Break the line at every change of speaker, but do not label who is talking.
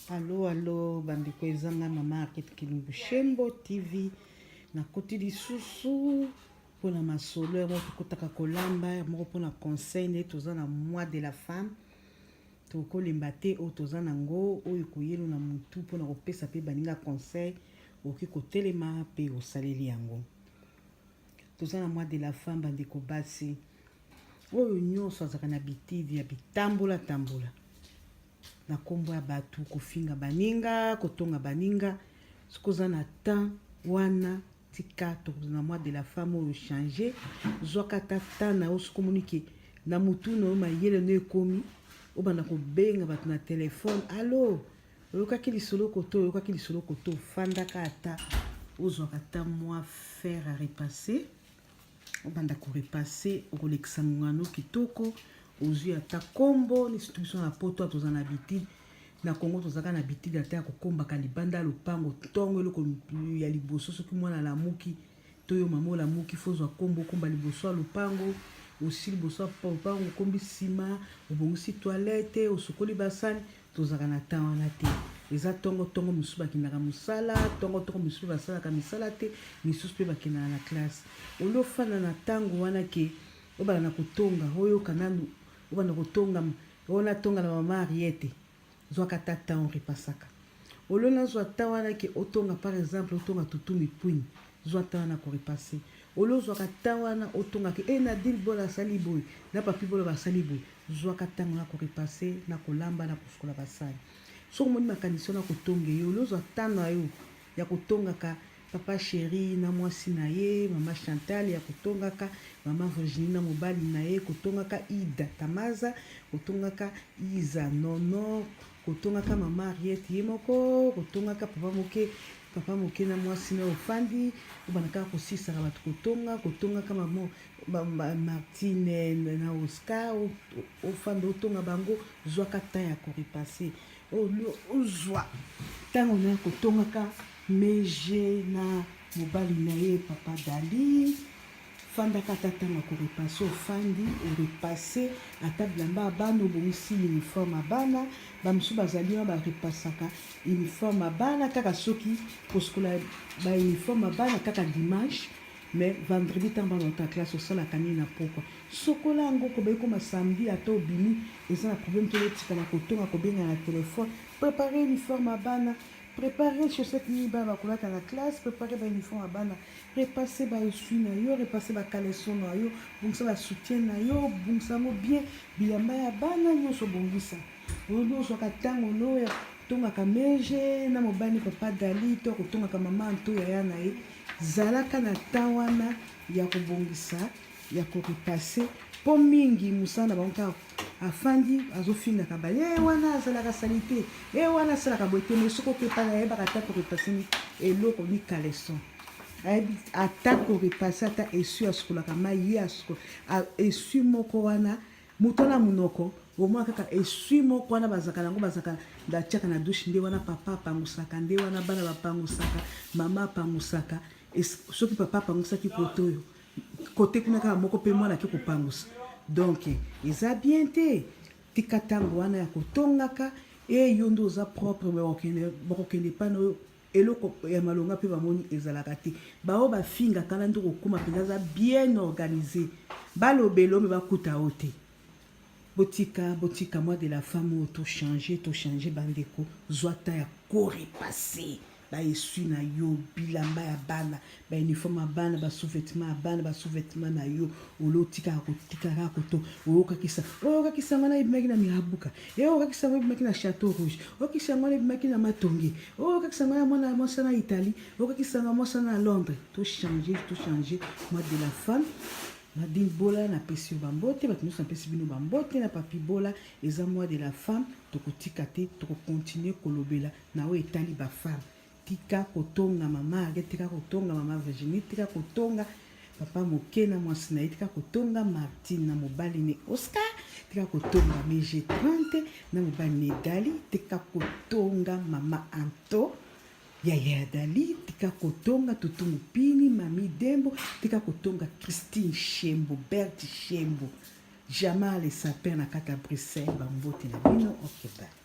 Allo allo bandeko eza nga mama Harriet Kilumbu Shembo TV nakoti lisusu mpona masolo yango tokotaka kolamba moko mpona conseil nde toza na mois de la femme tokolemba te oyo toza nango oyo ekoyelo na motu mpona kopesa mpe baninga conseil okoki kotelema mpe osaleli yango toza na mois de la femme bandeko basi oyo nyonso azalaka na bitidi ya bitambola tambola na kombo ya bato kofinga baninga kotonga baninga soki oza na temps wana tika tokozala na mois de la femme oyo change zwaka ata temps na yo soki omoni ke na motu na yo mayele no ekomi obanda kobenga bato na telefone alo oyokaki lisolo koto oyokaki lisolo koto ofandaka ata ozwaka ata mwa fer à repasser obanda ko repasser okolekisa ngonga no kitoko ozwi ata kombo nisi biso na poto toza na habitude na Congo tozalaka na habitude ata ya kokombaka libanda ya lopango ntongo eloko ya liboso soki mwana alamuki to yo mama olamuki fo ozwa kombo okomba liboso ya lopango osi liboso ya lopango okombi nsima obongisi toilette osokoli basani Tozalaka na temps wana te. Eza tongo tongo misusu bakendaka musala, tongo tongo misusu pe basalaka misala te, misusu pe bakendaka na classe. Au lieu ofanda na tango wana ke obanda na kotonga, oyoka nanu obanda kotonga oh natonga na mama Henriette, zwaka ata temps o repassaka. Au lieu nazwa temps wana ke otonga par exemple otonga Tutu Mikwini, zwa temps wana ko repasser. Au lieu ozwaka temps wana otonga ke eh Nadine Bola asali boye, na Papy Bola basali boye, Zwaka ntango na ko repasser, na kolamba, na kosukola basani. Soki omoni makanisi wana kotonga ye, olie ozwa temps na yo ya kotongaka papa cheri na mwasi na ye, mama Chantal ya kotongaka mama Virginie na mobali na ye, kotongaka Ida Tamaza, kotongaka Iza Nono, kotongaka mama Harriet ye moko, kotongaka papa moke, papa moke na mwasi na ofandi, obanda kaka kosisaka bato kotonga, kotongaka mama Martine na Oscar ofanda otonga bango zwaka temps ya korepasser ozwa ntango na kotongaka meje na mobali na ye papa Dali fandaka ata ntango ya korepase ofandi orepase ata bilamba ya bana obongisi uniforme ya bana bamosusu bazali wana barepasaka uniforme ya bana kaka soki kosukola bauniforme ya bana kaka dimanche Mais vendredi tango bana bauta classe osalaka nini na pokwa? Sokola yango ko ekoma samedi ata obimi eza na problème te otikala kotonga kobenga na telephone prepare uniforme ya bana prepare chaussette nini bana bakolata na classe prepare ba uniforme ya bana repasse ba essuie na yo repasse ba caleçon na yo bongisa ba soutien na yo bongisa yango bien bilamba ya bana nyonso bongisa oyo ozwaka ntango no ya tongaka meje na mobali papa dali to kotongaka mama anto yaya na ye Zalaka na temps wana ya kobongisa ya ko repasser po mingi musala na bango kaka afandi azofingaka ba ye wana azalaka salite ye wana asalaka boye te mais soki oke epai ayebaka ata ko repasser ni eloko ni caleçon ayebi ata ko repasser ata essuie asukolaka mayi ye asukola essuie moko wana Moto wana munoko omona kaka esui moko wana bazalaka nango bazalaka batiaka na douche nde wana papa apangusaka nde wana bana bapangusaka mama apangusaka soki papa apangusaki kote oyo kote kuna kaka moko mpe mwana ake kopangusa donc eza bien te tika ntango wana ya kotongaka e yo nde oza propre bakokende epai na oyo Eloko ya malonga pe bamoni ezalaka te. Ba oyo bafingaka na nde okokoma penza aza bien organise. Balobela yo mais bakuta yo te. Botika botika mois de la femme oyo to changer to changer ba ndeko zwa temps ya ko repasser ba essuie na yo bilamba ya bana ba uniforme ya bana ba sous-vêtements ya bana ba sous-vêtements na yo olo otikaka kotika kaka koto oyokakisa oyokakisa yango wana ebimaki na mirabuka eyokakisa yango ebimaki na chateau rouge oyokakisa yango wana ebimaki na matonge oyokakisa yango ya mwana mwasi na italie oyokakisa yango mwasi na londres to changer to changer mois de la femme Nadine Bola napesi yo bambote bato nyonso napesi bino bambote na Papi Bola eza mois de la femme tokotika te tokokontinue kolobela na oyo etali bafemme Tika kotonga mama Harriet, tika kotonga mama Virginie, tika kotonga papa moke na mwasi na ye, tika kotonga Martine na mobali ne Oscar, tika kotonga Meje 30 na mobali ne Dali, tika kotonga mama Anto yaya ya Dali, tika kotonga Tutu Mupini, mami Dembo, tika kotonga Christine Shembo, Berthe Shembo, Jamal le sapin na kati ya Bruxelles, bambote na bino, ok bye.